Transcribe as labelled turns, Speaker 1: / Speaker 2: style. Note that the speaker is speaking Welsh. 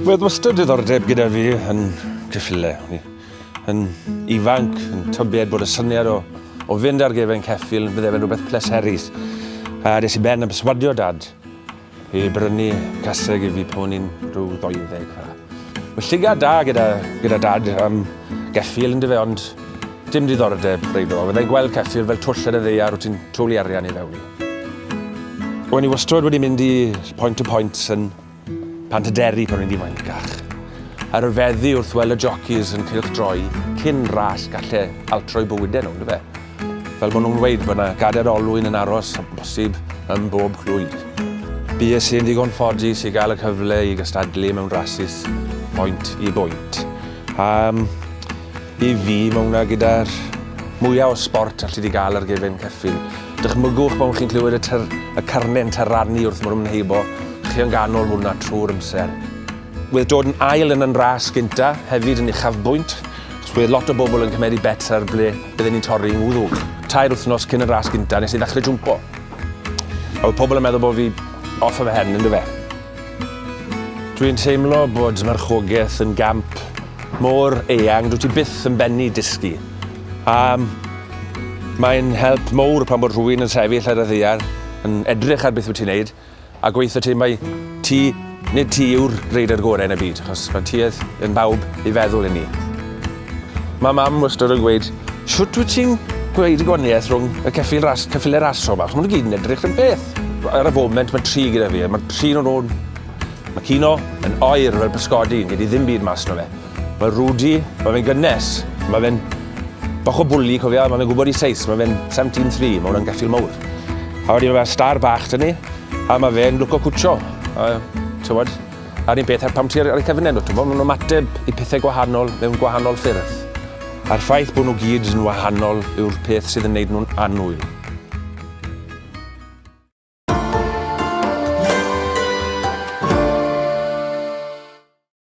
Speaker 1: Wedd wastad diddordeb gyda fi yn ceffyle. O'n i yn ifanc yn tybied bod y syniad o, o fynd ar gefen ceffyl yn bydde fe'n rhywbeth pleserus. A des i ben yn perswadio dad i brynu caseg i fi pan o'n i'n rhyw ddeuddeg fel 'a. Wel llygad da gyda, gyda dad am geffyl yndyfe, ond dim diddordeb reidrwydd. Fyddai'n gweld ceffyl fel twll yn y ddaear wyt ti'n twlu arian i fewn i. O'n i wastad wedi mynd i point to points yn Pantyderi pan o'n i'n ifancach. A rhyfeddu wrth weld y jockeys yn cylchdroi cyn ras galle altro'u bywydau nhw, yndyfe? Fel maen nhw'n dweud bod yna gadair olwyn yn aros, bosib, ym bob clwyd. Bues i'n ddigon ffodus i gael y cyfle i gystadlu mewn rasys pwynt i bwynt. Um, I fi, mae hwnna gyda'r mwyaf o sbort allu di gael ar gefen ceffyl. Dychmygwch pan chi'n clywed y, tyr, y carnau'n taranu wrth maen nhw'n heibo, chi yn ganol hwnna trwy'r amser. Wedd dod yn ail yn yn ras gynta hefyd yn uchafbwynt, achos wedd lot o bobl yn cymeru bets ar ble bydden ni'n torri ngwddwg. Tair wythnos cyn y ras gynta nes i ddechrau jwmpo. A wedd pobl yn meddwl bod fi off fy mhen, yndyfe? Dwi'n teimlo bod marchogaeth yn gamp mor eang, dwyt ti byth yn bennu dysgu. A mae'n help mowr pan bod rhywun yn sefyll ar y ddaear yn edrych ar beth wyt ti'n neud, A gweithio ti, mai ti, nid ti yw'r reider gorau yn y byd, achos mae tuedd yn bawb i feddwl i ni. Mae mam wastad yn gweud, shwt wyt ti'n gweud y gwahaniaeth rhwng y ceffyl ras, ceffylau raso 'ma? Achos maen nhw gyd yn edrych yn beth. Ar y foment mae tri gyda fi, a mae'r tri nhw'n nhw'n... Mae Cino yn oer fel pysgodyn, gei di ddim byd mas 'no fe. Mae Rwdi, mae fe'n gynnes, mae fe'n bach o bwli, cofia, mae fe'n gwybod i seis, mae fe'n 17-3, mae hwnna'n geffyl mawr. A wedyn mae star bach 'da ni, a mae fe'n lwco cwtio. A, tywod, a'r un peth ar pam ti ar, ar y cefnau nhw, tywod, maen nhw'n ymateb i pethau gwahanol mewn gwahanol ffyrdd. A'r ffaith bod nhw gyd yn wahanol yw'r peth sydd yn neud nhw'n annwyl.